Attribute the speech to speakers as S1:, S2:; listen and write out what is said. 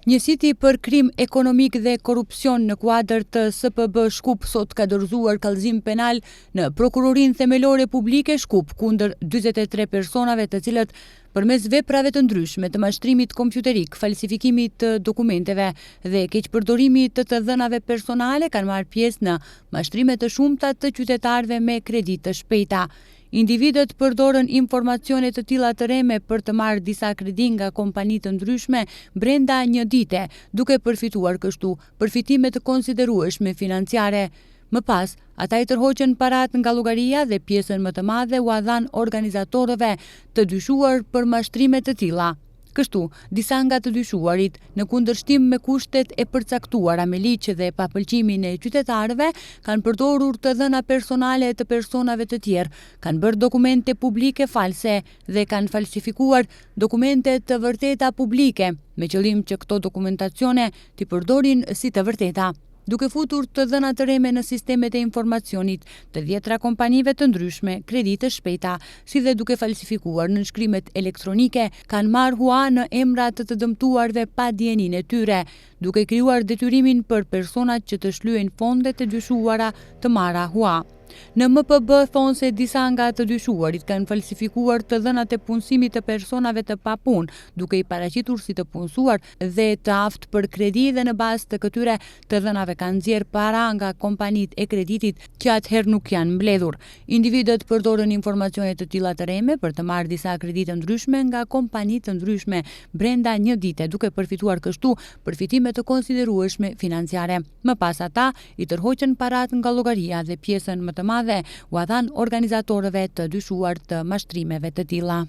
S1: Njësiti për krim ekonomik dhe korrupsion në kuadër të SPB Shkup sot ka dorëzuar kallëzim penal në Prokurorinë Themelore Publike Shkup kundër 43 personave të cilët përmes veprave të ndryshme të mashtrimit kompjuterik, falsifikimit të dokumenteve dhe keqpërdorimit të të dhënave personale kanë marrë pjesë në mashtrime të shumta të qytetarëve me kredi të shpejta. Individët përdorën informacione të tilla të rreme për të marrë disa kredi nga kompani të ndryshme brenda një dite, duke përfituar kështu përfitime të konsiderueshme financiare. Më pas, ata i tërhoqën paratë nga llogaria dhe pjesën më të madhe ua dhanë organizatorëve të dyshuar për mashtrime të tilla. Kështu, disa nga të dyshuarit, në kundërshtim me kushtet e përcaktuara me ligj dhe pa pëlqimin e qytetarëve, kanë përdorur të dhëna personale të personave të tjerë, kanë bërë dokumente publike false dhe kanë falsifikuar dokumente të vërteta publike, me qëllim që këto dokumentacione t'i përdorin si të vërteta. Duke futur të dhëna të rreme në sistemet e informacionit të dhjetra kompanive të ndryshme, kredi të shpejta, si dhe duke falsifikuar nënshkrimet elektronike, kanë marrë hua në emra të të dëmtuarve pa dijeninë e tyre, duke krijuar detyrimin për personat që të shlyejnë fondet e dyshuara të marra hua. Në MPB thonë se disa nga të dyshuarit kanë falsifikuar të dhënat e punësimit të personave të papunë, duke i paraqitur si të punësuar dhe të aftë për kredi dhe në bazë të këtyre të dhënave kanë nxjerrë para nga kompanitë e kreditit që atëherë nuk janë mbledhur. Individët përdorën informacione të tilla të rreme për të marrë disa kredi të ndryshme nga kompani të ndryshme brenda një dite, duke përfituar kështu përfitime të konsiderueshme financiare. Më pas ata i tërhoqën paratë nga llogaria dhe pjesën më të madhe ua dhanë organizatorëve të dyshuar të mashtrimeve të tilla.